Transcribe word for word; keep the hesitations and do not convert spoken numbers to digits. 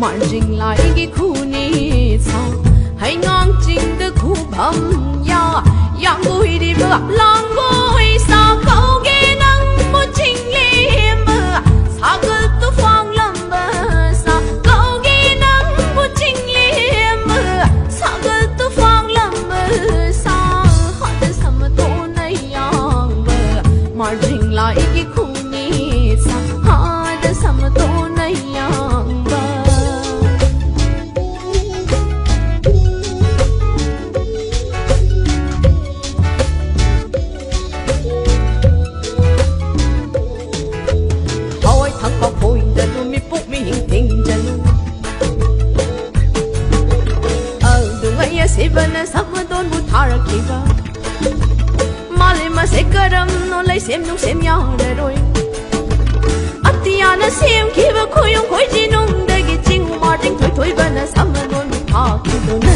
ꯃꯥꯔꯖꯤꯡ ꯂꯥꯏꯒꯤ ꯈꯨꯅꯤ ꯁꯥ, ꯍꯩꯉꯥꯡ ꯆꯤꯡꯗ ꯈꯨꯕꯝ ꯌꯥ, ꯌꯥꯡꯒꯣꯏꯔꯤꯕ ꯂꯥꯡꯒꯣꯏ ꯁꯥ, ꯀꯧꯒꯦ ꯅꯪꯕꯨ ꯆꯤꯡꯂꯦꯝꯕ, ꯁꯥꯒꯠꯇꯨ ꯐꯥꯡꯂꯝꯕ ꯁꯥ, ꯀꯧꯒꯦ ꯅꯪꯕꯨ ꯆꯤꯡꯂꯦꯝꯕ, ꯁꯥꯒꯠꯇꯨ ꯐꯥꯡꯂꯝꯕ ꯁꯥ, ꯍꯥꯗ ꯁꯃꯇꯣꯟ ꯌꯥꯡꯕ, ꯃꯥꯔꯖꯤꯡ ꯂꯥꯏꯒꯤ ꯈꯨꯅꯤ ꯁꯥ, ꯍꯥꯗ ꯁꯃꯇꯣꯟ ꯌꯥꯡꯕ꯫ ꯍꯋꯥꯏ ꯊꯥꯡꯄꯥꯛ ꯐꯣꯏꯗꯅꯨ, ꯃꯤꯄꯨꯛ ꯃꯤꯍꯤꯡ ꯊꯤꯡꯖꯅꯨ꯫ ꯑꯗꯨꯉꯩ ꯑꯁꯤꯕꯅ ꯁꯛꯃꯗꯣꯟꯕꯨ ꯊꯥꯔꯛꯈꯤꯕ꯫ ꯃꯥꯂꯦꯝ ꯑꯁꯦ ꯀꯔꯝꯅꯣ ꯂꯩꯁꯦꯝ ꯅꯨꯡꯁꯦꯝ ꯌꯥꯔꯔꯣꯏ꯫ ꯑꯇꯤꯌꯥꯅ ꯁꯦꯝꯈꯤꯕ ꯈꯣꯏꯌꯨꯝ ꯈꯣꯏꯖꯤꯅꯨꯡꯗꯒꯤ ꯆꯤꯡ ꯃꯥꯔꯖꯤꯡ ꯊꯣꯏꯊꯣꯏꯕꯅ ꯁꯛꯃꯗꯣꯟꯕꯨ ꯊꯥꯈꯤꯗꯨꯅ꯫